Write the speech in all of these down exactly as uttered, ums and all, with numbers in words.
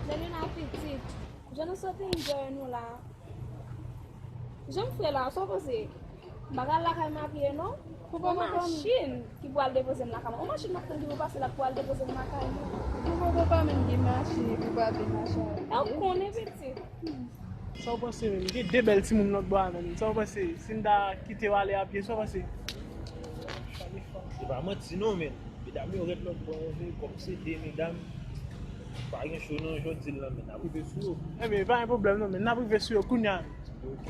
Lè nou la pitit, jan nou sot enjoy nou la. Jan m fre la, sa w panse? M pa ka al lakay m a pye non. Gon machin ki pral depoze m lakay mwen. Gon machin m ap tann ki pou pase la pou al depoze m lakay mwen. Gon papa menm gen machin epi w pa vle mache avè l. E w konnen pitit. Sa w panse menm? Gen de bèl timoun lòt bò a menm. Sa w panse? Si n ta kite yo ale a pye, sa w panse? Se pa manti non, men medam yo ret lòt bò an vre, kòm se de medam, pa gen cho non, jan w di l lan, men n ap rive sou yo. Ebyen, pa gen pwoblèm non, men n ap rive sou yo kounya. Ok.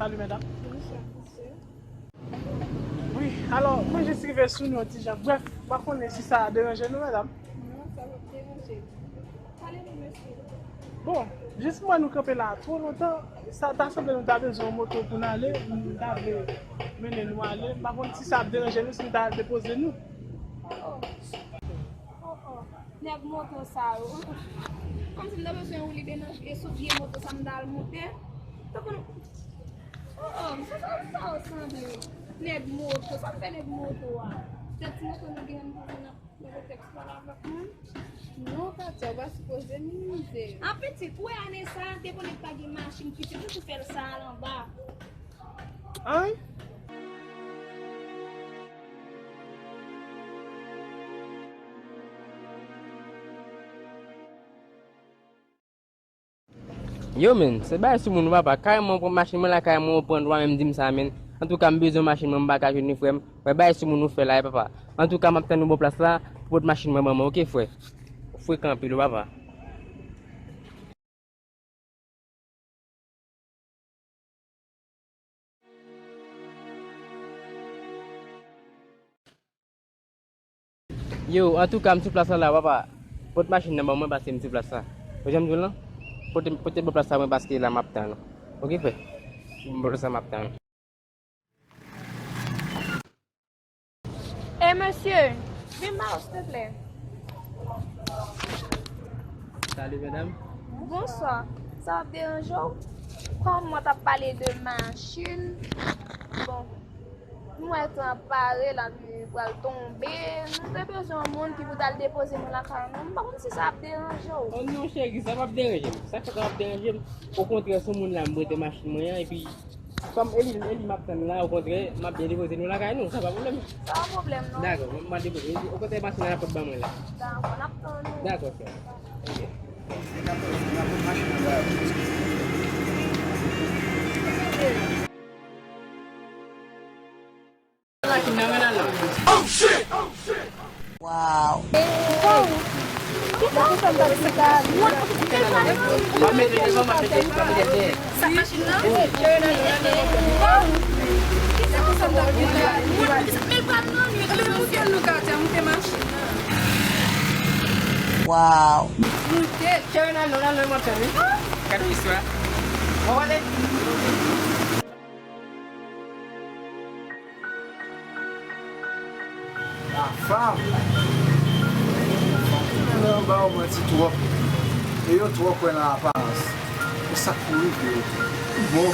Salut, madame. Bonsoir, monsieur. Wi, alò, mwen jis rive sou nou yon ti jan. Brèf, m pa konnen si sa deranje nou, madame. Non, sa p ap deranje. Pale nou, mesye. Bon, jis m wè nou kanpe la two lontan, sa ta sanble nou ta bezwen yon moto pou n ale, m ta vle mennen nou ale. M pa konn si sa ap deranje nou, si nou ta al depoze nou. Oh, oh, oh. Nèg moto sa yo. Kòmsi m ta bezwen woule denan e sou vye moto sa m ta al moute. Tankou nou. Oh, oh, se sa, sa yo sanble. Nèg moto, sa m fè nèg moto a? Se ti moto nou gen pou vin nan, nan kontèks pale avèk moun. Non, Katia, ou pa sipoze minimize. An pitit, ou wè ane sa, depi nèg pa gen machin, pitit, nou tou fè l sa al anba. An? Yo, men, se bagay sou moun, papa. Kareman, ou pran machin mwen lakay mwen, ou pran dwa menm di m sa, men. Antouka, m bezwen machin mwen, m pa ka jwenn li, frè m. Wè, bagay sou moun ou fè la, wi, papa. Antouka, m ap tann ou bò plas la, pou pot machin mwen ban mwen, oke, frè? Ou frekan anpil, wi, papa. Yo, antouka, m sou plas la, la, papa. Pot machin nan ban mwen, paske m sou plas la. Ou jan m di w lan? Pote, pote bò plas la mwen, paske la m ap tann ou. Oke, frè? Bò plas la m ap tann ou. E mesye, vin ba yo, silteplè. Salut, madame. Bonswa. Sa ap deranje w? Kòm mwen t ap pale de machin, bon, nou wè tan ap pare, lapli pral tonbe. Nou te bezwen yon moun ki pou t al depoze nou lakay nou. M pa konn si sa ap deranje w. Oh non, cheri, sa p ap deranje m. Sa k ap deranje m? Okontrè, se yon moun la m prete machin mwen an, epi kòm e li, e li m ap tann la, okontrè, m ap byen depoze nou lakay nou, sa pa pwoblèm. Sa pa pwoblèm, non. Dakò, m, m ap depoze. Okontrè, machin nan la pot ban mwen la. Dakò, n ap tann ou. Dakò, sè. Ok. Wow. Wow. Gade istwa. Bon, ale. Lafanm, fanm yo ba yo manti twòp. E yo twò kwè nan aparans. E sa k pou rive yo tou. Bon.